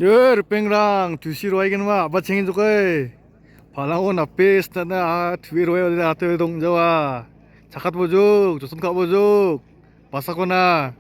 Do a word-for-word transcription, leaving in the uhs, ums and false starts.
Yer pengrang, tu si roi gen ma, ba cheng jok ei. Phalang on a pes na na, tu roi da tu dong jawa. Chakat bojok, josun ka bojok. Pasakona.